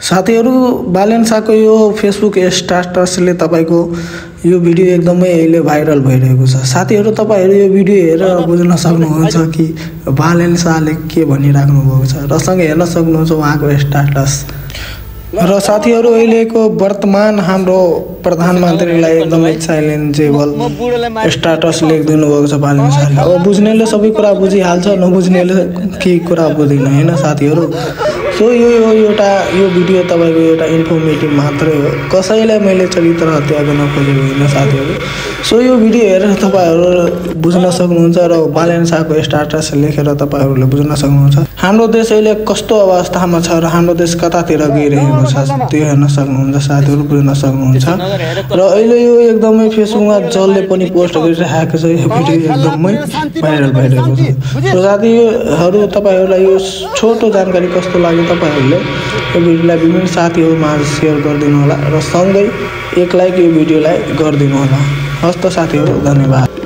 साथीहरु बालेन शाहको यो फेसबुक स्ट्याटसले तपाईको यो भिडियो एकदमै अहिले भाइरल भइरहेको छ। साथीहरु तपाईहरु यो भिडियो हेरेर बुझ्न सक्नुहुन्छ कि बालेन शाहले के भनिराख्नु भएको छ र सँगै हेर्न सक्नुहुन्छ उहाँको स्ट्याटस। र साथीहरु अहिलेको वर्तमान हाम्रो प्रधानमन्त्रीलाई एकदमै च्यालेन्जेबल स्ट्याटस लेखिदिनु भएको छ बालेन शाहले। अब बुझ्नेले सबै कुरा बुझिहाल्छ, नबुझ्नेले केही कुरा बुझ्दैन हैन साथीहरु। सो यो भिडियो तपाईको एउटा इन्फर्मेटिभ मात्रै हो, कसैलाई मैले चरित्र हत्या गर्न खोजेको होइन साथीहरु। सो यो भिडियो हेरेर तपाईहरु बुझ्न सक्नुहुन्छ र बालेन शाहको स्ट्याटस लेखेर तपाईहरुले बुझ्न सक्नुहुन्छ हाम्रो देश अहिले कस्तो अवस्थामा छ र हाम्रो देश कतातिर गइरहेको छ, त्यो हेर्न सक्नुहुन्छ साथीहरु, बुझ्न सक्नुहुन्छ। र अहिले यो एकदमै फेसबुकमा जसले पनि पोस्ट गरिरहेको छ, यो भिडियो एकदमै भाइरल भइरहेको छ। साथीहरु तपाईहरुलाई यो छोटो जानकारी कस्तो लाग्यो तपाईहरुले यो भिडियोलाई विभिन्न साथीहरु माझ शेयर गरिदिनु होला र सँगै एक लाइक यो भिडियोलाई गरिदिनु होला। हस्त साथीहरु, धन्यवाद।